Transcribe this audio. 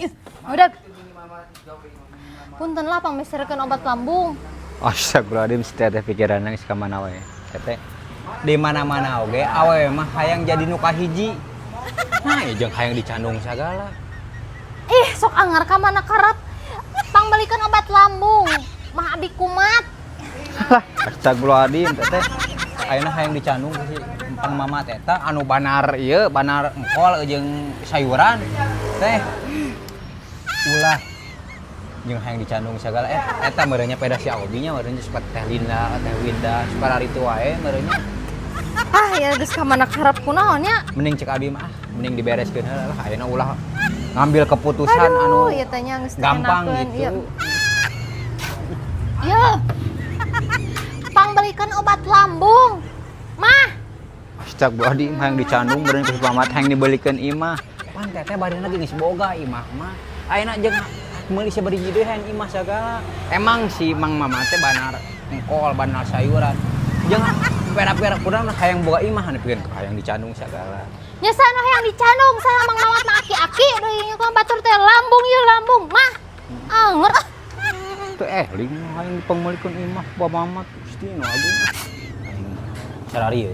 Ih, udah. Punten lah, pangmeserkeun obat lambung. Astagfirullahaladzim, si teteh pikiranna geus ka mana wae. Teteh di mana-mana oge awewe mah hayang jadi nu kahiji. Nah, ieu jeung hayang dicandung sagala. Ih, sok anger ka mana karep. Pangbalikeun obat lambung. Mah abi kumat. Lah, astagfirullahaladzim, teteh. Ayeuna hayang dicandung ku si Empang Mama teta anu banar ieu, banar engkol jeung sayuran. Teh. Ulah jeung hayang dicandung sagala, eh eta meureunnya peda si Obi nya meureunnya suka Teh Linda, Teh Winda, suka itu wae meureunnya. Ah, ya geus ka mana karep, kunaon nya? Mending cek abi mah, ah, mending dibereskeun heula lah, ayeuna ulah ngambil keputusan anu Aduh, ieu teh nya geus teu gampang enakeun. gitu. Iya. Iya. Pangbalikeun obat lambung. Mah. Astagfirullahaladzim, hayang dicandung meureun ku si Pamat, hayang dibelikeun imah. Pan teteh bari lagi geus boga imah mah. Ayeuna jeung meuli sabaraha deui hayang imah sagala. Emang si Mang Mama teh banar engkol, banar sayuran. Jeung pera-pera kurang hayang boga imah anu pikeun hayang dicandung sagala. Nya sana hayang dicandung saha? Mang Mamat mah aki-aki deui ku batur teh lambung ieu, lambung mah. Anger ah. Teu eling hayang dipangmeulikeun imah ku Mamat, Gusti nu agung. Sarari.